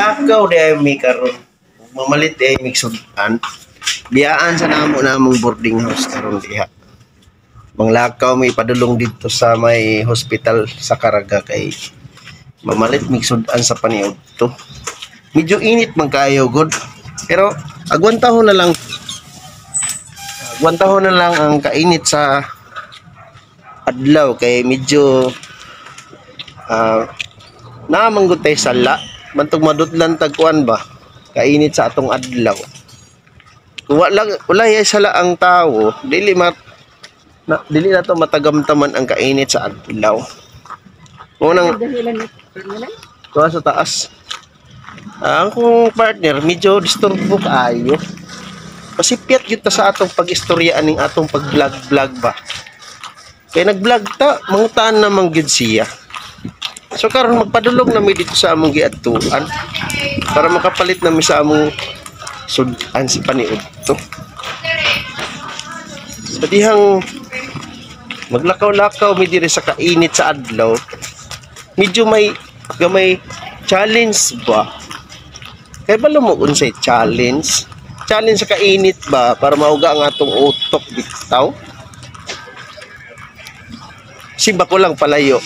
Maglakaw di ay mi karon. Mamalit di ay mig sudan. Biyaan sa namo namong boarding house karon diha. Manglakaw mi padulong didto sa may hospital sa Caraga kay mamalit mig sudan sa paniud to. Medyo init man kaayo gud. Pero agwantahon na lang. Agwantahon na lang ang kainit sa adlaw kay medyo naman gud tay sala bantog madutlan tag kuan ba kainit sa atong adlaw. Kung wala wala yay sala ang tao, dili mat na, dili na to matagamtaman ang kainit sa adlaw. Mo nang tuwa sa taas. Ang kong partner medyo disturbo kaayo. Pasipyat gyud ta sa atong pag-istorya aning atong pag-vlog-vlog ba. Kay nag-vlog ta, mangutaan naman gyud siya. So karon magpadulong na mi dito sa among giadtuan para makapalit na mi sa among sudan sa paniud to. Sa dihang maglakaw-lakaw mi diri sa kainit sa adlaw, medyo may gamay challenge ba? Kay ba mo unsay challenge? Challenge sa kainit ba para mauga ang atong utok bitaw? Simba ko lang palayo.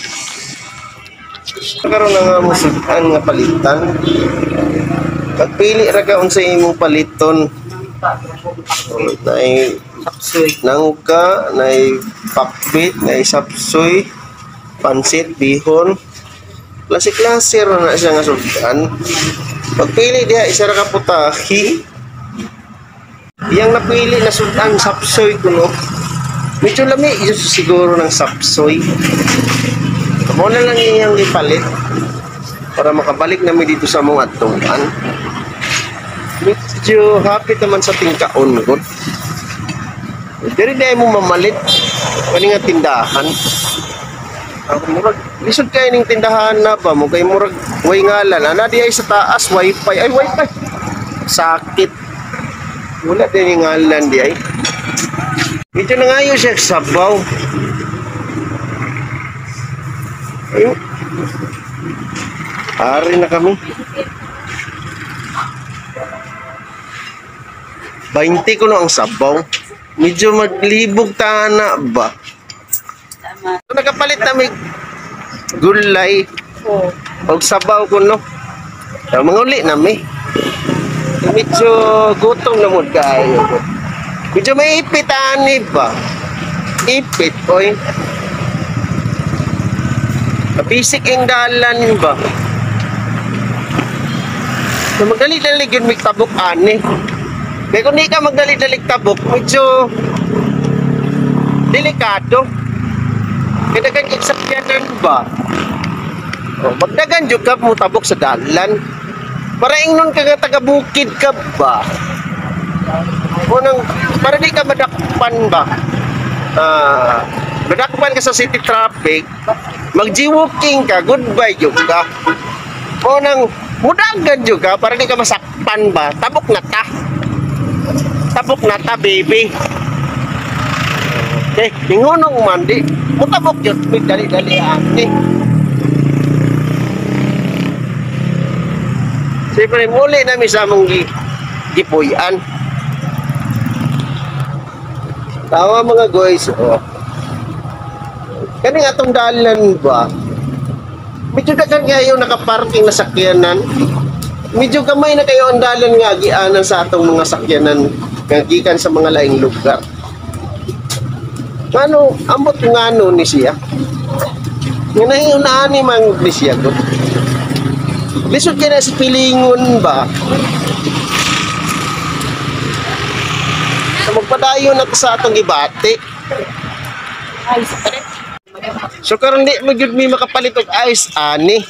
Karon na nga mo sudan nga palitan. Pagpili ra ka unsay imong paliton. Nay Sapsoy. Nangka, nay pakbit, nay sapsoy, pansit, bihon. Klase-klase ra na siya nga sudan. Pagpili diha isa ra ka putahi. Iyang napili na sudan sapsoy kuno. Medyo lami yun siguro ng sapsoy. Mo na lang iyang ipalit para makabalik nami dito sa among adtuan. Medyo happy naman sa tingkaon gud. Diri di ay mo mamalit kani nga tindahan. Ang murag lisod kay ning tindahan na ba mo kay murag way ngalan. Ana di ay sa taas wifi ay wifi. Sakit. Wala din yung ngalan di ay. Medyo nangayo siya sabaw. Ayun. Ari na kami. 20 ko no ang sabaw. Medyo maglibog tana ba? Tama. So, nakapalit na may gulay Oh. og sabaw ko no. So, manguli na mi. Medyo gutom na mood kaayo. Medyo may ipit ani ba? Ipit oy. Kabisik ang dalan ba? So magdali-dali yun may tabok ani. Kaya kung di ka magdali-dali tabok, medyo delikado. Kaya dagan yung sakyanan ba? O, magdagan jud ka mo tabok sa dalan. Para ingnon ka nga taga-bukid ka ba? O nang, para di ka madakpan ba? Madakpan ka sa city traffic, mag-walking ka, goodbye jud ka. O nang, mudagan jud ka para di ka masakpan ba? Tabok na ta. Tabok na ta, baby. Okay, ningunong man di, mutabok jud, dali-dali ate. Siyempre, muli namin sa among gipuy-an. Tawa mga guys, oh. Kani nga atong dalan ba? Medyo daghan kayo nakaparking na sakyanan. Medyo gamay na kayo ang dalan nga agianan sa atong mga sakyanan nga gikan sa mga laing lugar. Ngano, ambot ngano ni siya? Nga nahiunaan ni mang ni siya gud. Lisod kay na sa pilingon ba? So magpadayon na to sa atong gibati. So karon di mo gyud mi makapalit og ice ani.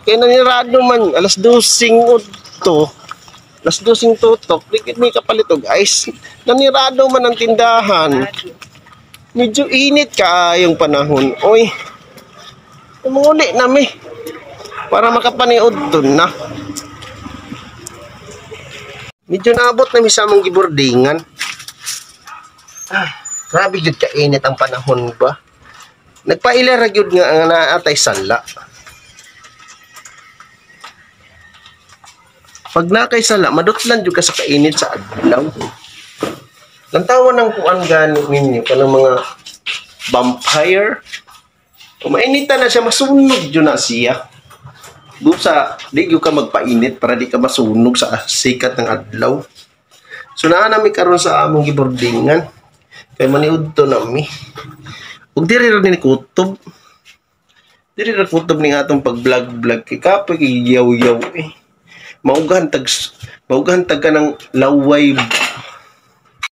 Kay nanirado man alas 12 udto. Alas 12 tutok, di gyud mi kapalit og ice. Nanirado man ang tindahan. Medyo init kaayong panahon. Oy. Manguli na mi para makapaniod dun na. Medyo naabot na mi sa among gibordingan. Grabe gyud kainit ang panahon ba. Nagpaila ra gyud nga ang naatay sala. Pag naa kay sala, madutlan jud ka sa kainit sa adlaw. Lantawan ng kuan gani ninyo kanang mga vampire. Kung mainitan na siya, masunog jud na siya. Busa, di gyud ka magpainit para di ka masunog sa sikat ng adlaw. So naa nami karon sa among giboardingan. Kay maniudto nami. Ug diri ra ni kutob. Diri ra kutob ning atong pag-vlog-vlog kay kapoy kay yaw-yaw eh. Maugahan tag kanang laway.